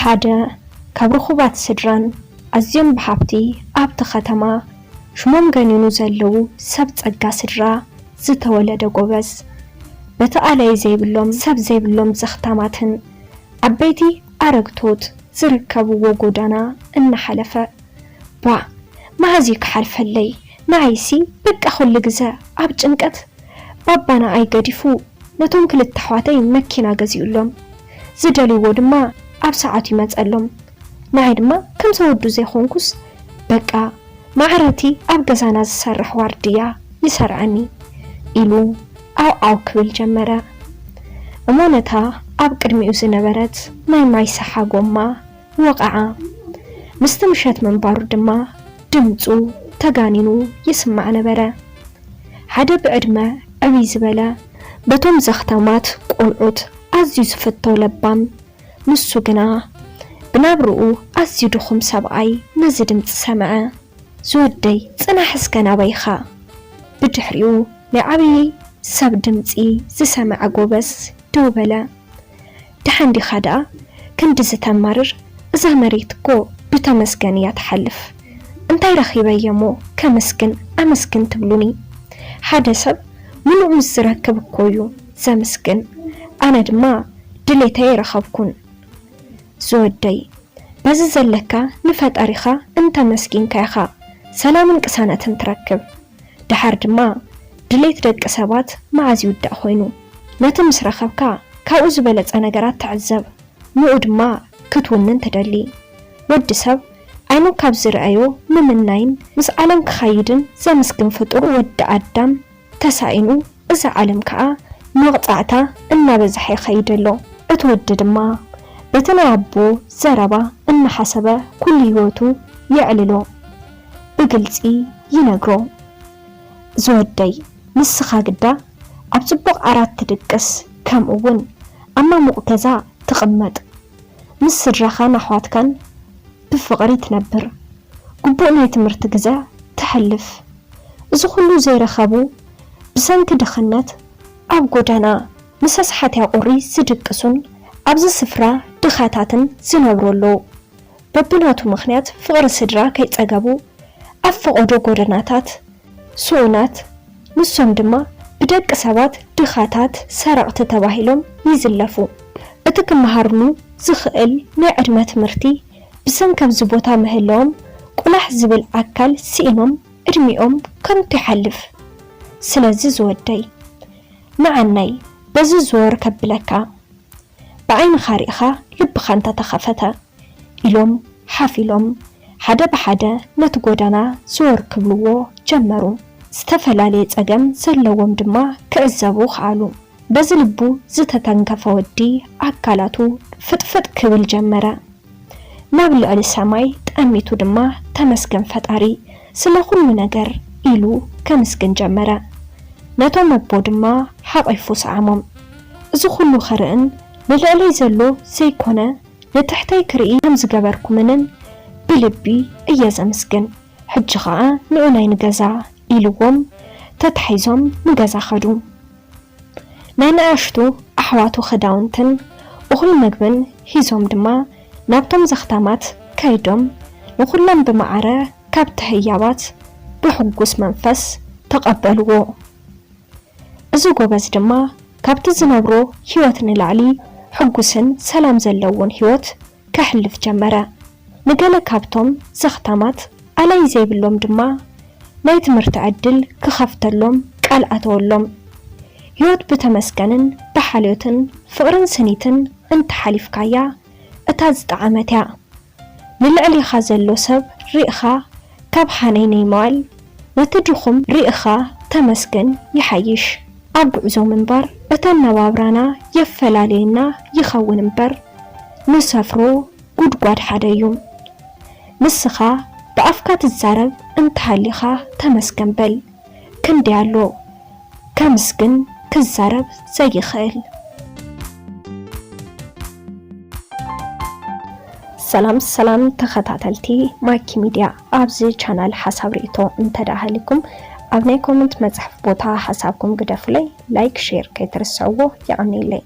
ሓደ ካብ ርኹባት ስድራን ኣዝዮም ብሃብቲ ኣብቲ ከተማ ሽሞም ገኒኑ ዘለዉ ሰብ ጸጋ ስድራ ዝተወለደ ጎበዝ፣ በቲ ኣለይ ዘይብሎም ሰብ ዘይብሎም ዘኽታማትን ዓበይቲ ኣረግቶት ዝርከብዎ ጎዳና እናሓለፈ፣ "ቧ፣ መዓዝ እዩ ክሓልፈለይ? ንዓይሲ በቃ ኩሉ ግዘ ኣብ ጭንቀት። ባባ ንዓይ ገዲፉ ነቶም ክልተ ኣሕዋተይ መኪና ገዚኡሎም፣ ዝደልይዎ ድማ ኣብ ሰዓቱ ይመፀሎም። ንዓይ ድማ ከምዚ ወዱ ዘይኮንኩስ በቃ ማዕረቲ ኣብ ገዛና ዝሰርሕ ዋርድያ ይሰርዐኒ" ኢሉ ዓው ዓው ክብል ጀመረ። እሞ ነታ ኣብ ቅድሚኡ ዝነበረት ናይ ማይ ሰሓ ጎማ ወቕዓ። ምስቲ ምሸት ምንባሩ ድማ ድምጹ ተጋኒኑ ይስማዕ ነበረ። ሓደ ብዕድመ ዕብይ ዝበለ፣ በቶም ዘኽታማት ቆልዑት ኣዝዩ ዝፍቶ ለባም፣ ንሱ ግና ብናብርኡ ኣዝዩ ድኹም ሰብኣይ ነዚ ድምጺ ሰምዐ። "ዝወደይ፣ ጽናሕ እስከ ናበይ ኢኻ?" ብድሕሪኡ ናይ ዓብዪ ሰብ ድምጺ ዝሰምዐ ጎበዝ ደው በለ። "ደሓን ዲኻ ደኣ? ክንድዚ ተማርር? እዛ መሬት እኮ ብተመስገን እያ ትሓልፍ። እንታይ ረኺበ እየ እሞ ከመስግን ኣመስግን ትብሉኒ? ሓደ ሰብ ምሉእ ምስ ዝረክብ እኮ እዩ ዘምስግን። ኣነ ድማ ድሌተይ ኣይረኸብኩን። ዝወደይ፣ በዚ ዘለካ ንፈጣሪኻ እንተመስጊንካ ኢኻ ሰላምን ቅሳነትን ትረክብ። ደሓር ድማ ድሌት ደቂ ሰባት መዓዝ ይውዳእ ኮይኑ? ነቲ ምስ ረኸብካ ካብኡ ዝበለጸ ነገራት ትዕዘብ፣ ንኡ ድማ ክትውንን ትደሊ። ወዲ ሰብ ዓይኑ ካብ ዝረኣዮ ምምናይን ምስ ዓለም ክኸይድን ዘምስግን ፍጡር ወዲ ኣዳም ተሳኢኑ፣ እዛ ዓለም ከኣ መቕጻዕታ እናበዝሐ ይኸይድ ኣሎ። እቲ ወዲ ድማ በቲ ናይ ኣቦ ዘረባ እናሓሰበ ኩሉ ህይወቱ የዕልሎ፣ ብግልጺ ይነግሮ። ዝወደይ፣ ንስኻ ግዳ ኣብ ጽቡቕ ዓራት ትድቅስ፣ ከምኡ እውን ኣብ ማሙቕ ገዛ ትቕመጥ፣ ምስ ስድራኻን ኣሕዋትካን ብፍቕሪ ትነብር፣ ግቡእ ናይ ትምህርቲ ግዘ ተሕልፍ። እዚ ኩሉ ዘይረኸቡ ብሰንኪ ድኽነት ኣብ ጎደና ምስ ኣስሓትያ ቁሪ ዝድቅሱን ኣብዚ ስፍራ ድኻታትን ዝነብሩ ኣለዉ። በብናቱ ምኽንያት ፍቕሪ ስድራ ከይጸገቡ ኣብ ፈቐዶ ጎደናታት ስኡናት፣ ንሶም ድማ ብደቂ ሰባት ድኻታት ሰረቕቲ ተባሂሎም ይዝለፉ። እቲ ክመሃርሉ ዝኽእል ናይ ዕድመ ትምህርቲ ብሰንኪ ኣብዚ ቦታ ምህላዎም ቁላሕ ዝብል ኣካል ስኢኖም ዕድሚኦም ከንቱ ይሓልፍ። ስለዚ ዝወደይ፣ ንዓናይ በዚ ዞር ከብለካ፣ ብዓይንኻ ርኢኻ ልብኻ እንተተኸፈተ፣ ኢሎም ሓፍ ኢሎም ሓደ ብሓደ ነቲ ጎደና ዞር ክብልዎ ጀመሩ። ዝተፈላለየ ጸገም ዘለዎም ድማ ክዕዘቡ ከኣሉ። በዚ ልቡ ዝተተንከፈ ወዲ ኣካላቱ ፍጥፍጥ ክብል ጀመረ። ናብ ልዕሊ ሰማይ ጠሚቱ ድማ "ተመስገን ፈጣሪ ስለ ኩሉ ነገር" ኢሉ ከምስግን ጀመረ። ነቶም ኣቦ ድማ ሓቒፉ ሰዓሞም። እዚ ኩሉ ክርእን ንልዕለይ ዘሎ ዘይኮነ ንትሕተይ ክርኢ ከም ዝገበርኩምንን ብልቢ እየ ዘምስግን። ሕጂ ኸኣ ንኡናይ ንገዛ ኢልዎም ተታሒዞም ንገዛ ኸዱ። ናይ ንኣሽቱ ኣሕዋቱ ኽዳውንትን እኹል ምግብን ሒዞም ድማ ናብቶም ዘኽታማት ከይዶም ንኹሎም ብማዕረ ካብቲ ህያባት ብሕጉስ መንፈስ ተቐበልዎ። እዚ ጎበዝ ድማ ካብቲ ዝነብሮ ህይወት ንላዕሊ ሕጉስን ሰላም ዘለዎን ህይወት ከሕልፍ ጀመረ። ንገለ ካብቶም ዘኽታማት ኣላይ ዘይብሎም ድማ ናይ ትምህርቲ ዕድል ክኸፍተሎም ቃል ኣተወሎም። ህይወት ብተመስገንን ብሓልዮትን ፍቕርን ስኒትን እንተሓሊፍካያ እታ ዝጠዓመት እያ። ንልዕሊኻ ዘሎ ሰብ ርኢኻ ካብ ሓነይ ናይ ምባል ነቲ ድኹም ርኢኻ ተመስገን ይሓይሽ። ኣብ ጉዕዞ ምንባር እቲ ኣነባብራና የፈላልየና ይኸውን እምበር ንሰፍሮ ጉድጓድ ሓደ እዩ። ንስኻ ብኣፍካ ትዛረብ እንተሃሊኻ ተመስገን በል። ክንደይ ኣሎ ከምስግን ክዛረብ ዘይኽእል። ሰላም ሰላም ተኸታተልቲ ማኪ ሚድያ፣ ኣብዚ ቻናል ሓሳብ ርእይቶ እንተደኣ ሃሊኩም ኣብ ናይ ኮመንት መጽሓፍ ቦታ ሓሳብኩም ግደፉለይ። ላይክ ሼር ከይትርስዕዎ። የቐንየለይ።